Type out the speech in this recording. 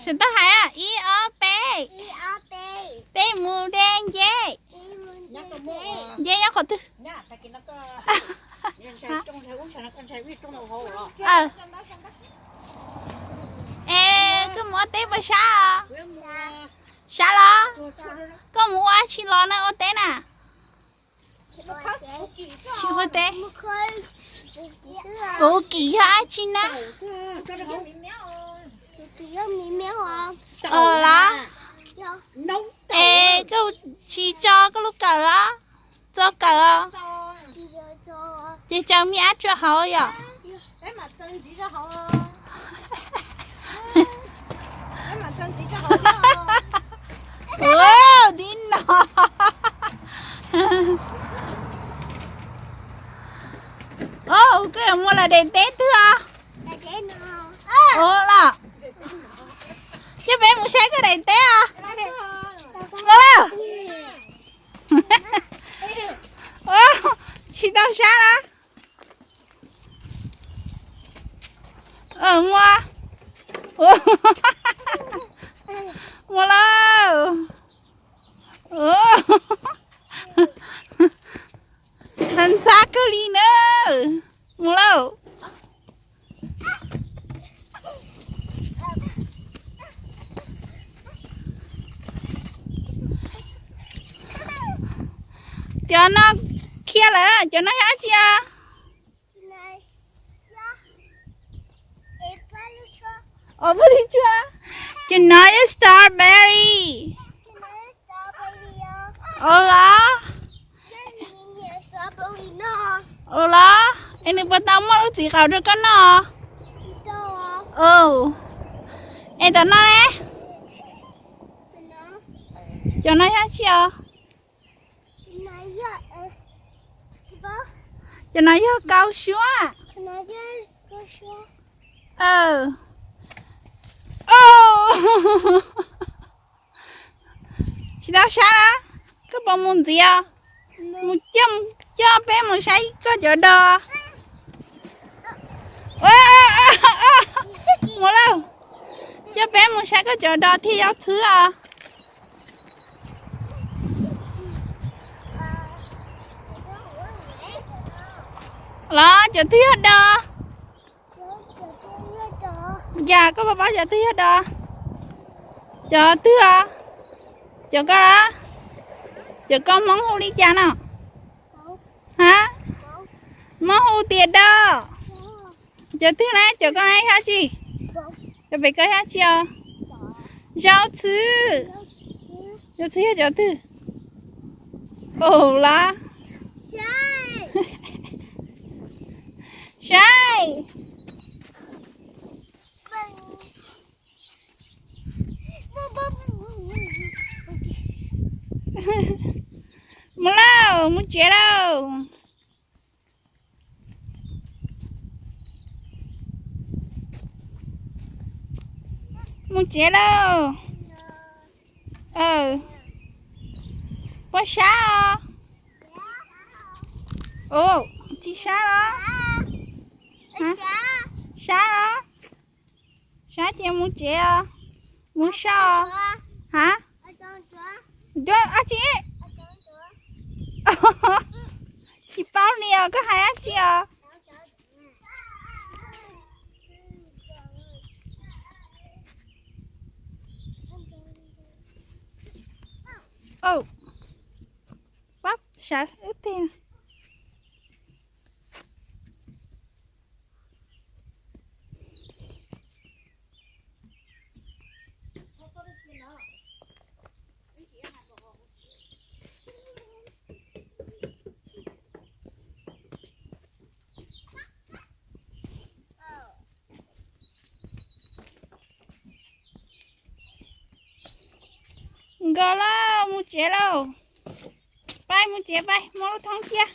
Sawv daws hais, ib ob peb, peb mus de nceb. Nceb nyob qhov twg? Es koj mus ua teb puas sab? Sab los? Koj mus ua dab tsi los na ua teb na? Tsis ua teb. Puv kim yog dab tsi na? Los? Es koj tsis tso koj lub kawm los? Txo kawm os. Ces tsaws me ab tsua hauv yom. Tib no. Koj yuav mus lawm daim teb twg os? Ua los, coj peb mus saib koj daim teb os. Ua, tsis tau sab los? Mus, mus lauj. Ntxhab kawg li na. Mus lauj. Cov no khiav lawm, cov no yog dab tsi os? Os, paj lug tsua. Cov no yog strawberry. Ua los? Ua los? Es nws puas tau muaj lub txiv qaub rau koj noj? Es tam no ne? Cov no yog dab tsi os? Cov no yog kau suab. Tsis tau sab los? Koj puas mus ntxiv os? Mus, coj peb mus saib koj cov dos. Mus lauj, coj peb mus saib koj cov dos thiaj yog txhwb os. Los cov twg yog dos? Yog koj puas paub cov twg yog dos? Cov twg os? Cov koj los? Cov koj Hmoob hu li cas no? Ha? Hmoob hu tias dos. Cov twg na, cov koj na yog dab tsi? Cov pem koj yog dab tsi os? Zaub txhwb. Zaub txhwb yog cov twg? Ua los? Saib. Mus lauj, mus tsev lauj. Mus tsev lauj. Puas sab os? Tsis sab los? Sab los? Sab ces mus tsev os. Mus so. Ha? Dab tsi? Tsis paub li os, koj hais dab tsi os? Pab sawv wb teg. Nkaus lauj, mus tsev lauj. Pab mus tsev, pab muab lub thoob cia.